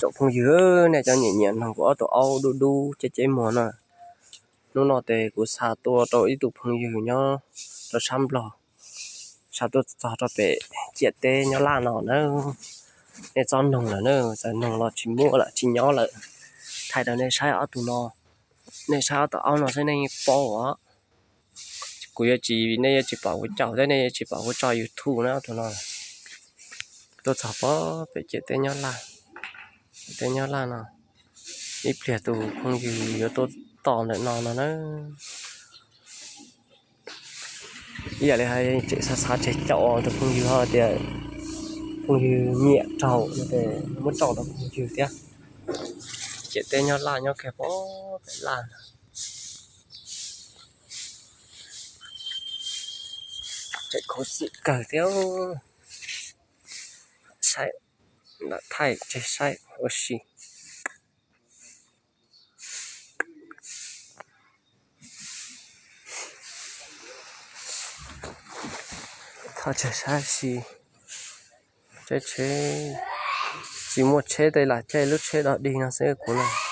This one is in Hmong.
Tus phooj ywg, nej cov nyiam nyiam noog kuv ob tug aub dub dub ceb ceb muag na, hnub no ces kuv xa tuaj rau ib tug phooj ywg nyob rau sab Nplog, xa tuaj txog rau pem ciam teb nyob Laj no na. Nej txhob noog lawm na, txawm noog los tsis muaj lawm tsis nyob lawm. Thaij rau nej saib ob tug no, nej saib ob tug aub no xwb nej yeej paub os. Kuv yuav tsis, nej yuav tsis pom kuv caum thiab nej yuav tsis pom kuv tso YouTube na ob tug no. Tuaj txog pem ciam teb nyob Laj, teb nyob Laj no, ib pliag tus phooj ywg yuav tuaj tos ntawm no no na. Ib yam li hais tseem xav xav tseg caum tus phooj ywg ho tias phooj ywg nyiam raug no ces muab tso rau phooj ywg thiab. Ciam teb nyob Laj nyob kiag pem Laj, tseem khuv xim kawg thiab. Saib, lam thaij tseg saib ua si. Thaij tseg saib si, tsheb, tsheb, tsis muaj tsheb tej lam caij lub tsheb dog dig no xwb kuv no.